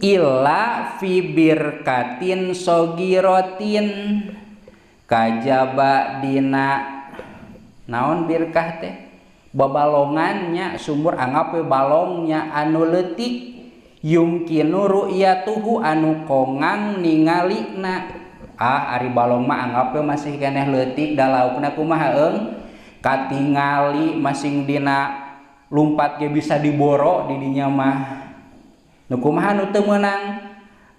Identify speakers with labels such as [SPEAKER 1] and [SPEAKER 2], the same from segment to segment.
[SPEAKER 1] Illa fi birkatin sogirotin kajaba dina naon birkah teh babalongannya sumur anggap we balongnya anu leutik yumkinu ru'yatuhu anu kongang ningalina. Ah ari balong mah anggap we masih keneh leutik da laukna kumaha eung katingali masing dina lumpat ge bisa diboro di dinya mah. Nu kumaha nu teu meunang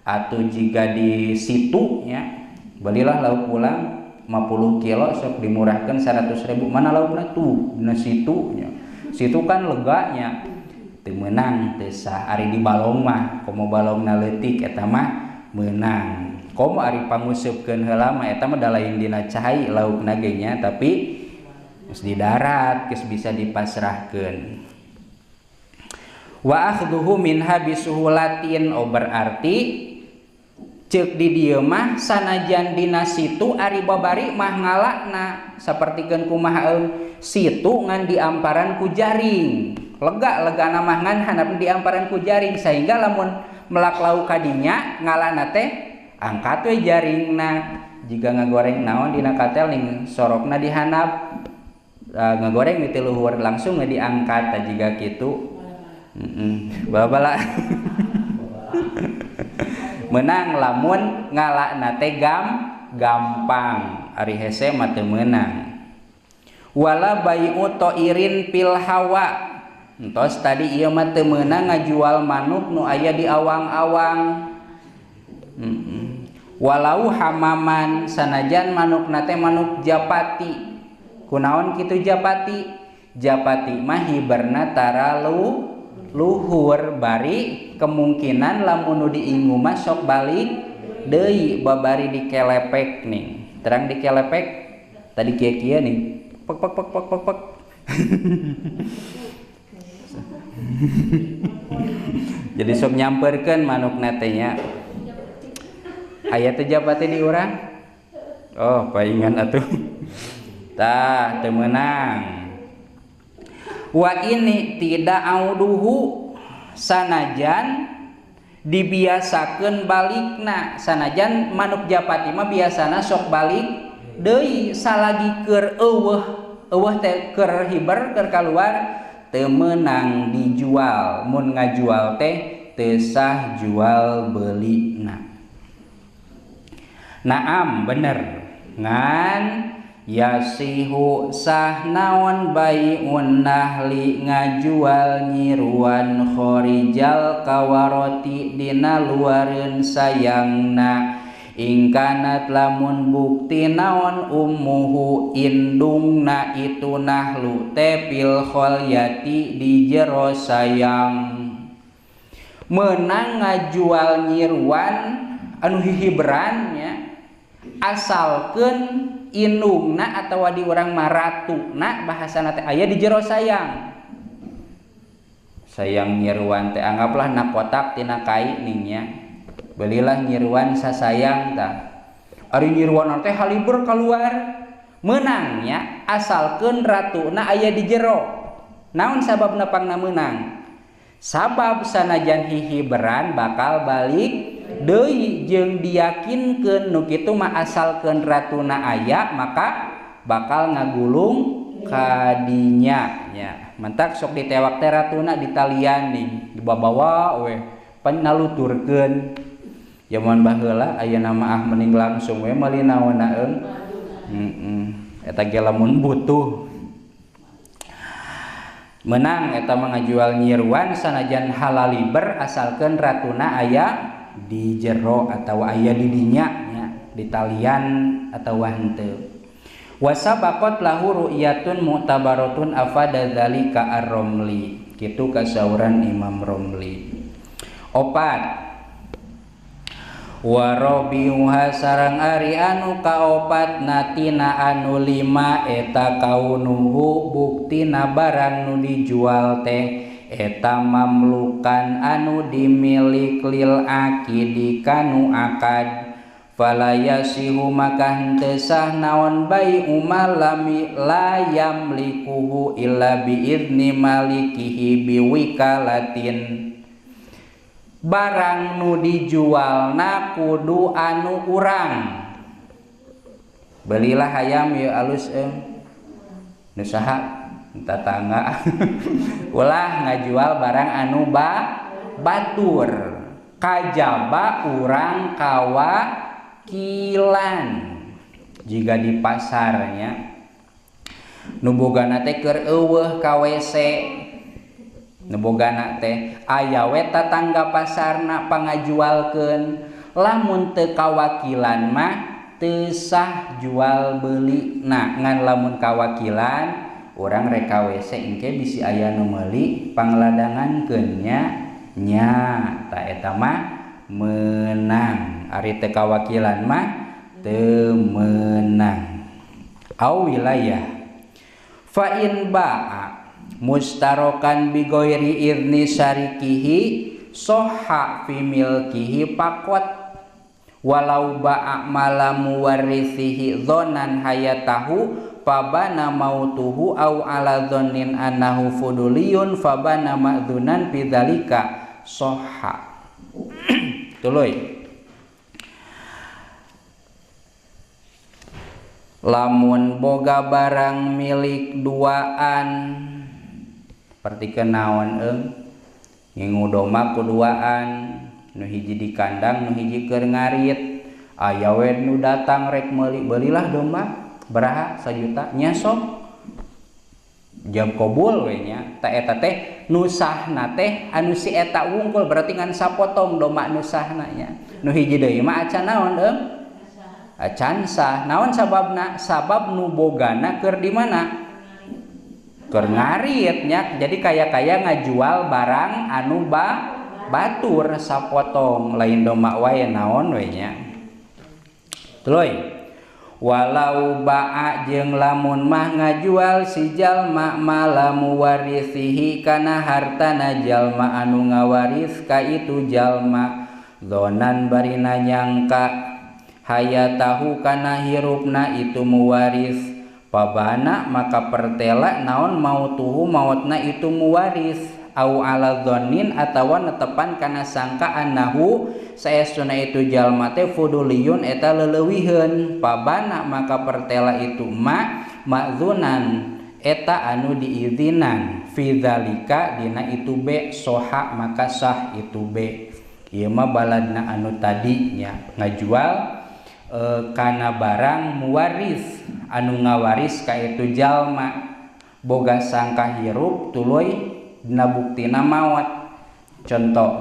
[SPEAKER 1] atuh jiga di situ nya belilah lauk ulang 50 kilo sok dimurahkan 100.000 mana laukna tuh dina situ nya. Situ kan leganya teu meunang teu sah. Ari di balong mah komo balongna leutik eta mah meunang. Komo ari panguseupkeun heula mah eta mah da lain dina cai laukna ge nya, tapi geus di darat geus bisa dipasrahkeun. Wa akhdhuhu minha bisuhulatin, oh berarti ceuk di dieu mah sanajan dina situ ari babari mah ngalakna sapertikeun kumaha eung situ ngan diamparan ku jaring lega legana mah ngan handap diamparan ku jaring sehingga lamun melak lauk kadinya ngalana teh angkat we jaringna jiga ngagoreng naon dina katel ning sorokna dihandap ngagoreng di luhur langsung we diangkat tah jiga kitu. Babala menang lamun ngalakna teh gampang ari hese mah teu meunang. Wala bai'u ta'irin fil hawa, entos tadi ieu mah teu meunang ngajual manuk nu aya di awang-awang. Walau hamaman sanajan manukna teh manuk japati. Kunaon kitu japati? Japati mah hiberna taralu luhur bari kemungkinan lamun nu diingu mah sok balik deui babari dikelepek nih. Terang dikelepek tadi kieu-kieu nih. Pek pek pek pek pek pek. Jadi sok nyamperkeun manukna teh nya. Aya teh japati di urang? Oh, paingan atuh. Tah teu meunang. Wa ini tidak auduhu sanajan dibiasakeun balikna sanajan manuk japati mah biasana sok balik deui salagi keur eueuh eueuh teh keur hiber keur kaluar teu meunang dijual mun ngajual teh teu sah jual belina. Naam bener ngan yasihu sah naon baiun nahli ngajual nyiruan khorijal kawaroti dina luareun sayangna ingkanat lamun bukti naon ummuhu indungna itu nahlu teh fil kholyati di jero sayang. Meunang ngajual nyiruan anu hihibran nya asalkeun indungna atawa di urang mah ratuna bahasana teh aya di jero sayang. Sayang nyiruan teh anggaplah na kotak tina kai ning nya. Belilah nyiruan sasayang tah. Ari nyiruan teh haliber keluar meunang nya asalkeun ratuna aya di jero. Naon sababna pangna meunang? Sabab sanajan hihiberan bakal balik deui jeung diyakinkeun nu kitu mah asalkeun ratuna aya maka bakal ngagulung kadinya nya. Mentak sok ditewak teh ratuna ditalian nih dibabawa we pan naluturkeun. Jaman baheula aya nama ah mending langsung we meuli naonna eung. Eta ge lamun butuh. Menang eta mah ngajual nyiruan sanajan halaliber asalkeun ratuna aya di jero atau aya di dinya nya di talian atau henteu. Wasabaqat lahu ru'yatun mu'tabaratun afada dzalika ar-Romli. Kitu kasauran Imam Romli. Opat wa rabiuha sareng ari anu kaopat natina anu lima eta kaunuhu buktina barang nu dijual teh eta mamlukan anu dimilik lil akidi kanu akad Fala yasihu maka henteu sah naon bai'u malami la yamlikuhu illa biizni malikihi biwikalatin. Barang nu dijualna kudu anu urang. Belilah hayam ieu alus nu saha tetangga. Ulah ngajual barang anu batur kajaba urang kawakilan. Jika di pasarnya nu bogana teh keur eueuh ka WC, nu bogana teh aya we tatangga pasarna pangajualkeun. Lamun teu kawakilan mah teu sah jual beli. Nah ngan lamun kawakilan urang rek ka WC engke bisi aya nu meuli pangladangankeun nya nya ta eta mah meunang. Ari teu kawakilan mah teu meunang. Au wilayah fa in ba'a mustarokan bi ghairi idni syarikihi soha fi milkihi faqat walau ba'a malamu warisihi dhonan hayatahu fabana mautuhu au ala dhannin annahu fuduliyun fabana ma'dzunan bidzalika soha. Tuluy lamun boga barang milik duaan seperti kenaon ngingu domba kuduaan nu hiji di kandang nu hiji keur ngarit, aya we nu datang rek meuli, belilah domba beraha 1 juta nya sok jam kobul we nya. Ta eta teh nu sahna teh anu si eta wungkul, berarti ngan sapotong domba nu sahna nya. Nu hiji deui mah acan naon acan sah. Naon sababna? Sabab nu bogana keur di mana? Keur ngarit nya. Jadi kaya-kaya ngajual barang anu batur sapotong, lain domba wae naon we nya. Tuluy walau ba'a jeung lamun mah ngajual si jalma malamu warisihi kana hartana jalma anu ngawaris ka itu jalma dhonan barina nyangka hayatahu kana hirupna itu muwaris pabana maka pertela naon mautuhu mautna itu muwaris au ala dhannin atawa netepan kana sangka annahu saestuna itu jalma teh fuduliyun eta leleuwiheun pabana maka pertela itu ma ma'dzunan eta anu diizinan fi dzalika dina itu be soha maka sah itu be. Ieu mah baladna anu tadi nya ngajual kana barang muwaris anu ngawaris ka itu jalma boga sangka hirup tuluy dina buktina maot. Contoh